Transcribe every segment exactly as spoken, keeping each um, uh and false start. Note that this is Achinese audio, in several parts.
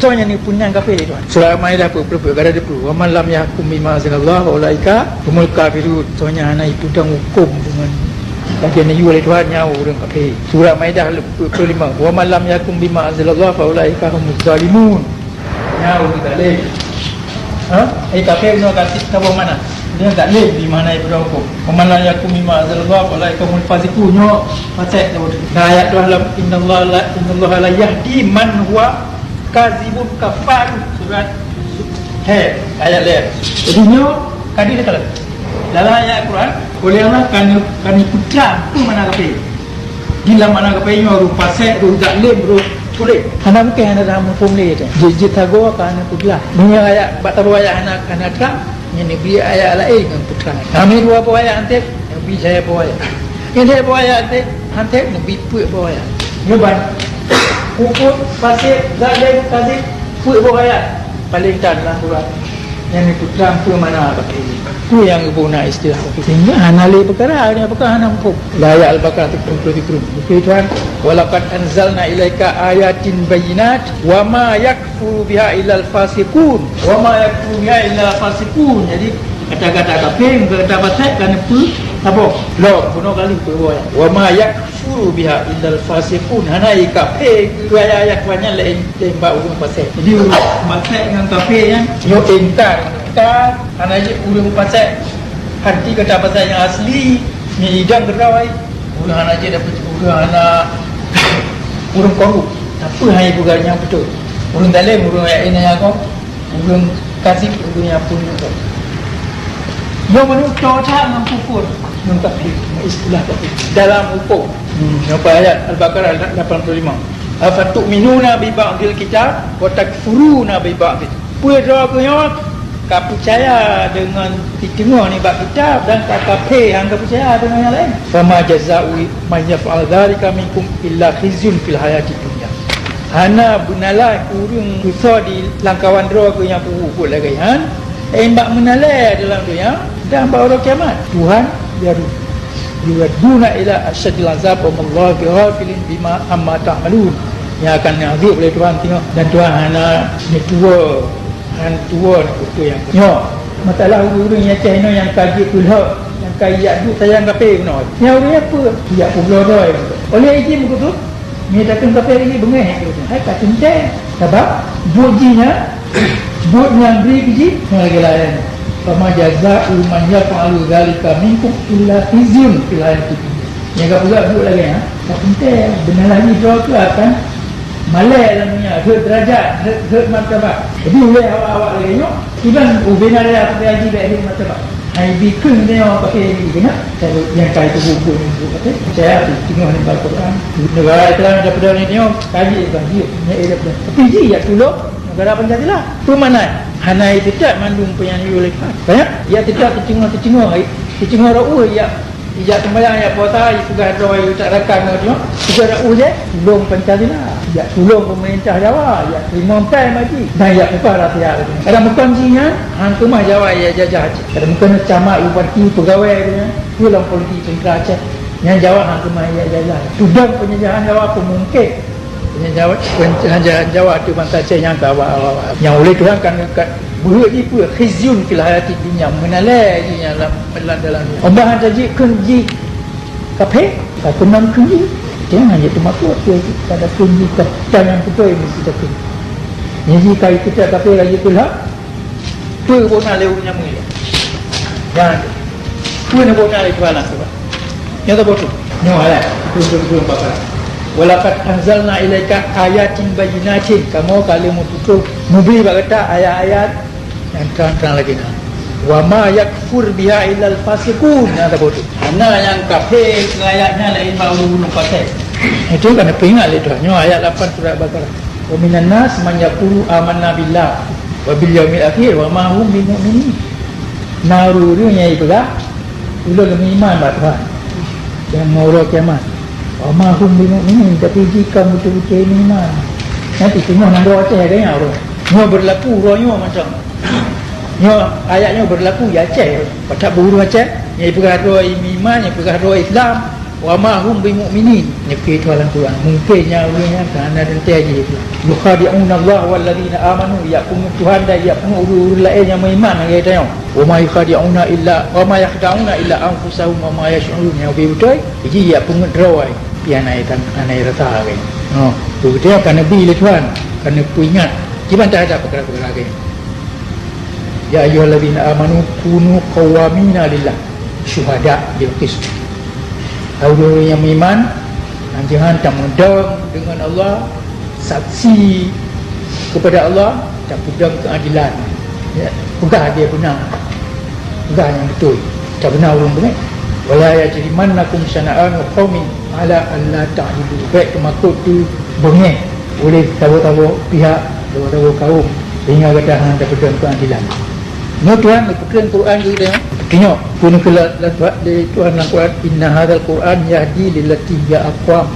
Soe nyang neupeunan kafé lé Tuhan? Surat Al-Maidah peuet puluh peuet, kada teupeue, "Wa man lam yahkum bima anzalallah fa ulaika humul kafirun." Soe nyang hana ipeudong huköm deungon lagèe neuyue lé Tuhan, nyan ureueng kafé. Surat Maidah peuet puluh lima, "Wa man lam yahkum bima anzalallah fa ulaika humuz zalimun." Nyan ureueng zalém. Ha? Eh, kafé bunoe ka cit saboh makna. Dia zalém di makna ipeudong huköm. "Wa man lam yahkum bima anzalallah fa ulaika humul fasiqun." Nyoe fasik saboh. Nah, ayat Tuhan lam, "Innallaha la, innallaha la yahdi man huwa kazibun kafar." Surat He, ayat lhèe. Jadi nyoe ka dikalon dalam ayat Quran, oleh Allah ka neu-, ka neupeutrang peue makna kafé. Di lam makna kafé nyoe, ureueng fasik, ureueng zalém, ureueng tuléh. Hana mungken hana muphom lé teuh. Jeuet, jeuet sagoe ka hana peuglah. Meunyoe ayat, bak saboh ayat hana, hana trang, nyan neubri ayat laén ngon peutrang. Hana dua boh ayat hantéb, neubri saboh ayat. Nyan saboh ayat hantéb, hantéb neubri peuet boh ayat. Nyoe ban. Kufur, fasik, zalém, kazib, peuet boh ayat. Paléng that lam Quran. Nyan neupeutrang peue makna kafé. Peue nyang geupeuguna istilah kafé. Sehingga hana lé peukara, hana peukara hana muphom. Lam ayat Al-Baqarah tiga puluh tujuh. Beutôi Tuhan, "Wa laqad anzalna ilaika ayatin bayyinat, wa ma yakfuru biha illal fasiqun." "Wa ma yakfuru biha illal fasiqun." Jadi, kata-kata kafé, kata fasik ka neupeusaboh. Lom, bunoe kali peuet boh ayat. "Wa ma yakfuru biha illal fasiqun." Hana ikafé keu ayat-ayat Quran nyan laén, laén bak ureueng fasik. Jadi, ureueng fasik ngon kafé nyan, nyoe ingkar. Ingkar, hana jeuet ureueng fasik. Arti kata fasik nyang asli, nyan idang keudroe. Ureueng hana jeuet dapeuet, ureueng hana, ureueng korup. Tapi hana peugah nyang beutôi. Ureueng zalém, ureueng nyang inaya kong, ureueng kazib, ureueng nyang peunyuh kong. Nyoe meunurot that ngon kufur, ngon kafé, ngon istilah kafé. Dalam huköm. Hmm, nyoe ayat Al-Baqarah lapan puluh lima. "Afatu'minuna bi ba'dil kitab wa takfuruna bi ba'din." Peue droe geuh nyoe ka peucaya deungon siteungoh nibak kitab dan ka kafé, hana peucaya deungon nyang laén. "Fama jaza'u man yaf'al dzalika minkum illa khizyun fil hayatid dunya." Hana beunalai ureueng geusoe di lamkawan droe geuh nyang peubuet lagèe nyan, laén bak meunalai dalam donya dan bak uroe kiamat. Tuhan, ya Rabb, "Yuradduna ila asyaddil azab wa mallahu bighafilin bima, amma ta'malun." Nyang akan neuazab lé Tuhan singoh, dan Tuhan hana neutuwo, hana tuwo neukutu nyang nyoe. Masalah ureueng-ureueng nyang cah inoe nyang ka jeuet peulhok, nyang ka ijak duek sayang kafé bunoe. Nyang ureueng nyan peue? Ijak peubloe droe. Oleh ijin meukutu, nyoe takheun kafé lagèe beungéh. Hai ka teuntèe. Sabab buet jih nyan Buet nyang bri keu jih ngon lagèe laén. "Fama jaza'u man yaf'alu dzalika minkum illa khizyun fil hayatid dunya." Nyang ka peugah buet lagèe nyan, ka teuntèe beunalai jih droe keuh akan malèe lam donya, rhot deurajat, rhot, rhot martabat. Jadi, ulèe awak-awak lagèe nyoe, kiban ubé na lé até haji bèk rhot martabat. Hai bikreun nyoe pakai bikreun, nyang kai tuboh buet nyoe buet pakai. Percaya tu, teungoh ni Al-Quran. Negara Islam daripada ni nyoe, kaji, kaji, nyoe daripada. Tapi jih jak tulông negara Pancasila. Peue makna? Hana iteutab mandum peue nyang yue lé Tuhan. Banyak? Jak teutab teuceungoh-teuceungoh, teuceungoh rot ueh, jak, jak seumayang, jak puasa, jak peugah droe, jak tak rakan ngon nyoe. Peugah rot ueh jeh, tulông Pancasila. Jak tulông peumeurintah Jawa, jak teurimong pèng bak jih. Dan jak peugah rahsia lagèe nyan. Kadang bukon jih nyan, han keumah Jawa jak jajah Aceh. Kadang bukon camat, bupati, peugawée lagèe nyan, peue lam politik tentera Aceh. Nyan Jawa han keumah jak jajah. Tudang penjajahan Jawa pun mungkin. Penjajahan, penjajahan Jawa ateueh bansa Aceh nyang ka awak-awak. Nyang ulèe Tuhan kan, kan beuheuet jih peue, khizyun fil hayatid dunya, meunalèe jih nyan lam, lam dalam. Bah han tajeuet kheun jih kafé, ka keunong kheun jih. Jangan jeuet teumakot, ka takheun jih ka, ka nyang beutôi meusti takheun. Nyan jih ka ikeutat kafé laju peulhak. Peue boh na lé ureueng nyang mulia? Nyan. Peue na boh na lé Tuhan langsung? Nyan saboh tu. Nyoe ayat. Betul, betul, betul, Bapak. "Walaqad anzalna ilaika ayatin bayyinatin." Kamoe ka lheueh meututoh, mubri bak gata ayat-ayat nyang trang-trang lagèe nyan. "Wa ma yakfur biha illal fasiqun." Nyan saboh tu. Hana nyang kafé keu ayat nyan laén bak ureueng-ureueng fasik. Itu kan peuingat lé Tuhan. Nyoe ayat lapan surat Baqarah. "Wa minan nas man yaqulu amanna billah wa bil yaumil akhir wa ma hum bimu'minin." Na ureueng-ureueng nyang jipeugah, "Ulôn meuiman bak Tuhan dan ngon uroe kiamat." "Wa ma hum bimu'minin," tapi jih kon beutôi-beutôi meuiman. Nyan teungoh nanggroe Aceh lagèe nyan ureueng. Nyoe beurlaku uroe nyoe macam. Nyoe ayat nyoe beurlaku di Aceh. Pakat bak ureueng Aceh, nyang jipeugah droe meuiman, nyang jipeugah droe Islam, Wa ma hum bimu'minin. Nyeukeu Tuhan lam Quran. Mungken nyan ureueng nyan ka hana teuntèe jih. Yukhadi'una Allah walladzina amanu. Yak peungeut Tuhan dan yak peungeut ureueng-ureueng laén nyang meuiman lagèe tanyoe. Wa ma yukhadi'una illa, wa ma yakhda'una illa anfusahum wa ma yash'urun. Nyang ubé beutôi, jih yak peungeut droe. Pih hana tan-, hana rasa lagèe nyan. Oh, beutôi ka neubi lé Tuhan, ka neupeuingat. Kiban teuhadap peukara-peukara lagèe nyan. Ya ayyuhalladzina amanu kunu qawwamina lillah syuhada bil qist. Hai ureueng nyang meuiman, anjeungan tameudong deungon Allah, saksi kepada Allah, tapeudong keuadilan. Ya, peugah dia beuna, peugah nyang beutôi. Tabeuna ureueng beungéh. Wala yajrimannakum syana'anu qaumin ala alla ta'dilu. Bèk teumakot teubeungéh oleh saboh-saboh pihak, saboh-saboh kaum, sehingga gata hana tapeudong keuadilan. Nyoe Tuhan neupeutrön Quran keu geutanyoe. Teunyok, peue neukheun lé Tuhan lam Quran, "Inna hadzal Qur'an yahdi lillati hiya aqwam."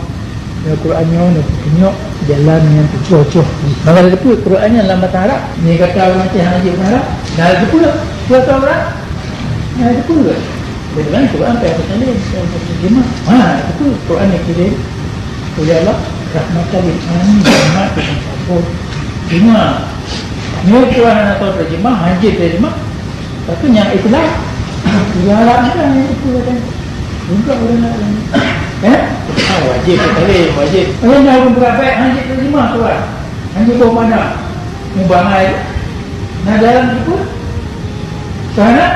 Nyoe Quran nyoe neupeutunyok jalan nyang teucôh-côh jih. Maka lagèe peue Quran nyan lam bahasa Arab? Nyoe gata ureueng Aceh hana jeuet bahasa Arab? Nah, lagèe peue? Peue kata orang? Nah, lagèe peue? Dengan Quran payah teusalin, payah teuterjemah. Ha, lagèe peue? Quran neukirém oleh Allah rahmatan lil alamin, rahmat bagi sampun. Cuma, nyoe Quran hana teuterjemah, hanjeuet teuterjemah. Tapi nyang ikhlas, ureueng Arab ni kan nyang itu kan. Juga ureueng Arab ni. Eh? Ah, wajib teusalin, wajib. Eh, nyang ureueng beurabek hanjeuet teuterjemah Quran. Hanjeuet boh makna. Mubangai. Nah, dalam itu, karena,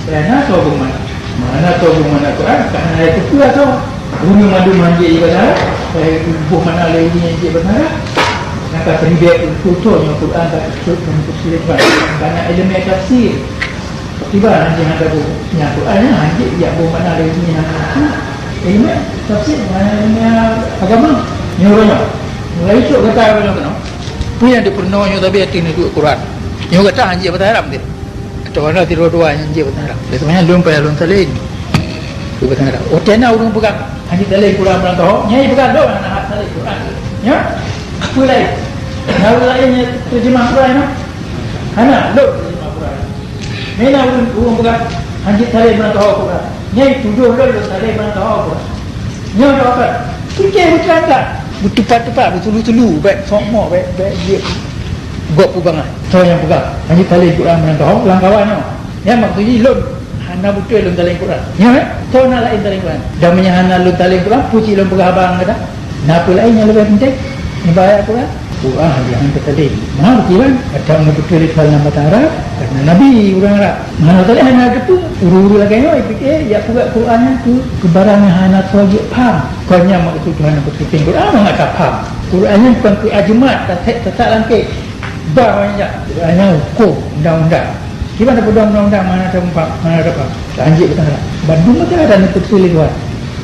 karena soe boh makna. Mana soe boh makna Quran, karena itu pula soe. Ureueng mandum hanjeuet ibadah, eh, boh makna lé ureueng nyang jeuet ibadah. Maka teribet untuk tu nyang Quran tak ikut dan tersirat. Karena ilmu tafsir. Tiba hanjeuet hana boh nyang Quran, hanjeuet jak boh makna lé ureueng nyang ilmu tafsir, ilmu agama. Nyoe ureueng nyoe. Mulai esok gata ureueng nyoe keunoe. Peue nyang dipeurunoe nyoe tabi ateueh neudeuek Quran. Nyoe gata hanjeuet bahasa Arab deh. Atau hana sidroe-droe nyang jeuet bahasa Arab. Biasanya lôn payah lôn salin. Keu bahasa Arab. Watèe na ureueng peugah, hanjeuet salin Quran meunan ka ho, nyan peugah lôn hana hak salin Quran. Nyan? Peue laén? Na ureueng laén nyang terjemah Quran, na? Hana, lôn terjemah Quran. Meunan ureueng, ureueng peugah, hanjeuet salin meunan ka ho Quran. Nyan tujoh lôn, lôn salin meunan ka ho Quran. Nyoe jawaban. Pike beutangga. Beutupat-tupat, beutulu-tulu, bèk sok mok, bèk, bèk jeuet. Gob peubangai. Soe nyang peugah, hanjeuet salin Quran meunan ka ho, lam kawan nyoe. Nyan maksud jih lôn hana beutôi lôn salin Quran. Nyoe, eh? Soe na laén salin Quran? Dan meunyo hana lôn salin Quran, peue cit lôn peugah haba ngon gata? Na peue laén nyang leubeh penting nibak ayat Quran? Quran hana teusalin. Meunan kiban, kadang na beutôi lé Tuhan lam bahasa Arab, karena Nabi ureueng Arab. Meunan teusalin hana teupeue. Ureueng-ureueng lagèe nyoe, ipike, jak peugah Quran nyan keu, keu barang nyang hana soe jeuet paham. Kon nyan maksud Tuhan nyang peutrön Quran, mangat tapaham. Quran nyan kon keu ajemat, tasak, tasak lam kèk. Bah, banyak. Quran nyan hukôm, undang-undang. Kiban tapeudong undang-undang, mana tapaham, mana tapaham. Hanjeuet beutangga. Bandum meukaran neupeutrön lé Tuhan.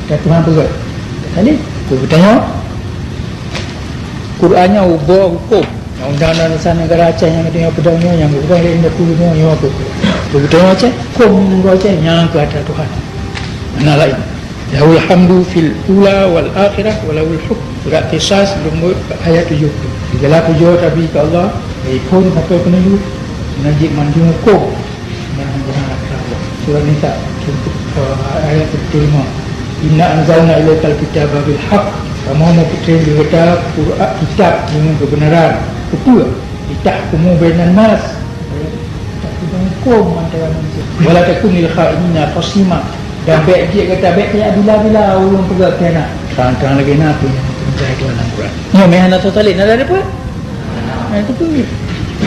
Dan Tuhan peugah. Jadi, peue geutanyoe? Quran nyan ubak hukôm. Undang-undang dasar negara Aceh nyang geutanyoe peudong nyoe, nyang geupeugah lé Undang Undang nyoe, nyoe keuh. Peue geutanyoe Aceh? Hukôm nanggroe Aceh nyang keu atra Tuhan. Hana laén. Lahul hamdu fil ula wal akhirah wa lahul hukm. Surat Qisas, lumbot ayat tujoh ploh. Segala pujoe tabri keu Allah, dari phon sampai keuneuk, na jeuet mandum hukôm. Nyang hana rasa Allah. Surah Nisa, eh, ayat tujoh ploh lima. Inna anzalna ilaikal kitaba bil haqq. Kamoe meupeutrön keu gata Quran, kitab deungon keubeunaran. Keupeue? Litahkuma bainan nas. Tapeudong hukôm antara manusia. Wala takun lil khainina khasima. Dan bèk jeuet gata, bèk kajak bila-bila ureueng peugah khianat. Terang-terang lagèe na peue nyang teuntèe Tuhan lam Quran. Nyoe meuhana soe salin, na teupeue? Na teupeue.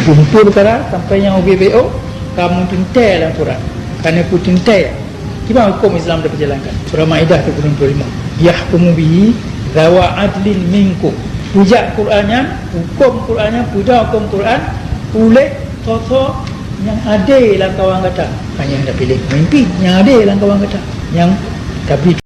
Jumpa peukara sampai nyang ubé B O, ka meuteuntèe lam Quran. Ka neupeueuntèe. Kiban hukôm Islam tapeujalankan. Surah Maidah tujoh ploh lima. Yahkumu bihi zawa adlin minkum. Peujak Quran nyan, hukôm Quran nyan, peudong hukôm Quran, ulèh soe-soe nyang adé lam kawan gata. Hana tapiléh pemimpin nyang adé lam kawan gata. Nyang tabri